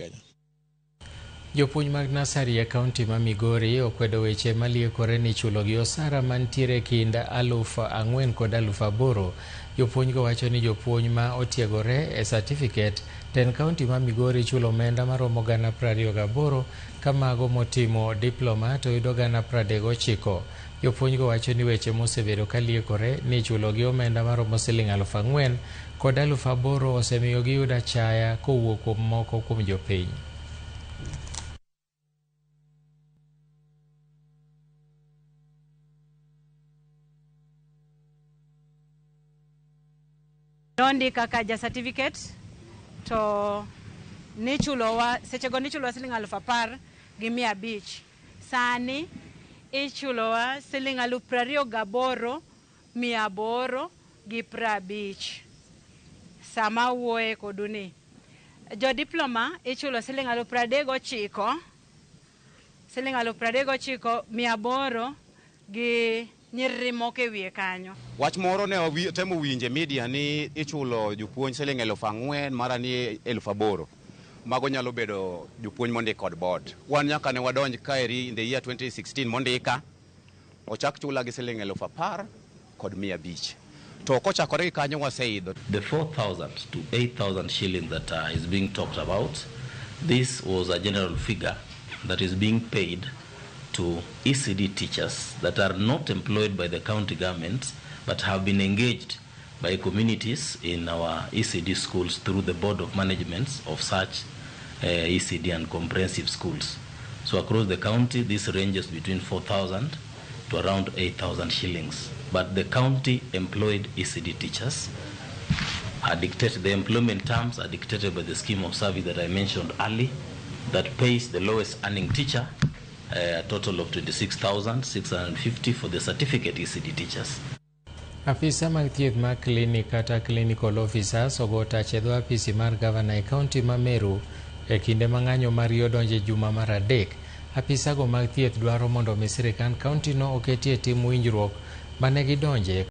Kenya. Jopuonj mag nasari e kaunti ma Migori okwedo weche maliekore ni ichulogi osara mantiere kind 4,000 kod 8,000. Jopuonjgo wacho ni jopuonj ma otiegore e satifiket ten kaunti ma Migori ichulo omenda maromo 28,000 ka mago motimo diploma to yudo 39,000. Jopuonjgo wacho ni weche mosebedo kaliekore ni ichulogi omenda maromo siling 4,000 kod 8,000 osemiyo giyudo achaya kowuok kuom moko kuom jopiny. Nondi kaka ja certificate to nichulowa sechego nichulowa siling 10,500. Sani ichulowa siling 28,850. Sama wuoye kodu ni jo diploma ichulo siling 39,000, siling 39,800 gi nyiriri moko e wiye kanyo. Wach moro ne temo winje media ni ichulo jopuonj siling 4,000 mara ni 8,000. Mago nyalo bedo jopuonj mondik kod board. Wan nyaka ne wadonj kaeri in the year 2016 mondika, ochak chula gi siling 10,500. To kochakore gi kanyo waseidho. The 4,000 to 8,000 shillings that is being talked about, this was a general figure that is being paid to ECD teachers that are not employed by the county government but have been engaged by communities in our ECD schools through the board of management of such ECD and comprehensive schools. So across the county, this ranges between 4,000 to around 8,000 shillings. But the county employed ECD teachers are dictated, the employment terms are dictated by the scheme of service that I mentioned earlier, that pays the lowest earning teacher a total of 26,650 for the certificate ECD teachers. Afisa mag thieth mag klinik kata clinical officers ogo tach e dho apisi mar gavana e kaunti ma Meru e kinde ma ng'anyo margi odonjo e juma mar 3. Apisago mag thieth dwaro mondo mi sirikand kaunti no oketie tim winjruok mane gidonje.